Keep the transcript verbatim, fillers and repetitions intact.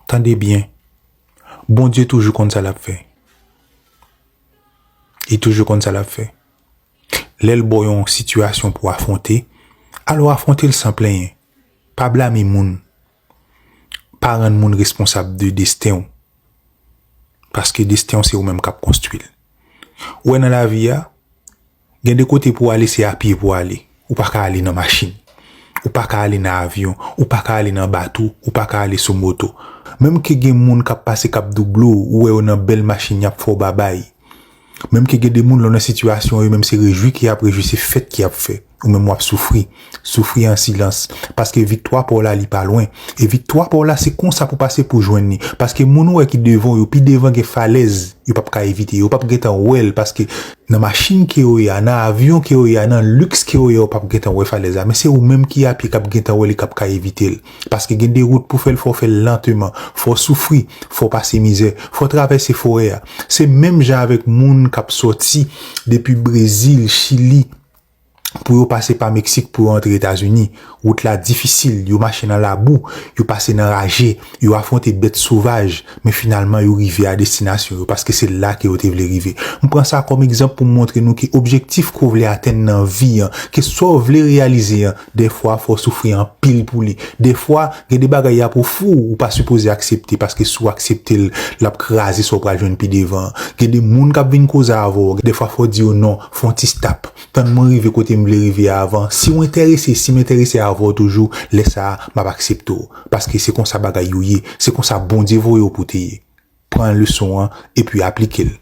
Tande byen, Bondye toujou konn sa l ap fè. Li toujou konn sa l ap fè. Lè l ba w yon sitiyasyon pou w afwonte, al w afwonte l san plenyen. Pa blame moun. Pa rann moun responsab de desten w. Paske desten w se ou menm k ap konstwi l. Ou wè nan lavi a, gen de kote pou w ale, se a pye pou w ale. Ou pa ka ale nan machin. Ou pa ka ale nan avyon. Ou pa ka ale nan bato. Ou pa ka ale sou moto. Menm ke gen moun k ap pase k ap double w, ou wè yo nan bèl machin, y ap fè w babay. Menm ke gen de moun lè w nan sitiyasyon yo, menm se rejwi ke y ap rejwi, se fèt ke y ap fè. Ou menm w ap soufri. Soufri an silans. Paske viktwa pa w la, li pa lwen. E viktwa pa w la, se konsa pou pase pou jwenn li. Paske moun ou wè ki devan w yo, pi devan gen falèz, yo p ap ka evite. Yo p ap gentan wè l, paske nan machin ke yo ye a, nan avyon ke yo ye a, nan liks ke yo ye a, yo p ap gentan wè falèz la. Men se ou menm ki a pye k ap gentan wè li, k ap ka evite l. Paske gen de wout pou fè l, fò w fè l lanteman, fò w soufri, fò w pase mizè, fò w travèse forè a. Se menm jan avèk moun k ap sòti depi Brezil, Chili, pou yo pase pa Meksik pou yo antre Etazini. Wout la difisil, yo mache nan labou, yo pase nan raje, yo afwonte bèt sovaj, men finalman yo rive a destinasyon yo, paske se la ke yo te vle rive. M pran sa kòm egzanp pou m montre nou ke objektif ke w vle atenn nan vi an, ke sa w vle reyalize an, dèfwa fò w soufri anpil pou li. Dèfwa, gen de bagay y ap ofri w, ou pa sipoze aksepte, paske si w aksepte l, l ap kraze sa w pral jwenn pi devan an. Gen de moun k ap vin koze avè w, dèfwa fò w di yo non, fè yon ti stop. Tann mwen rive kote m vle rive a avan. Si w enterese, si m enterese avè w toujou, lè sa a, m ap aksepte w. Paske se konsa bagay yo ye. Se konsa Bondye voye w pou te ye. Pran leson an epi aplike l.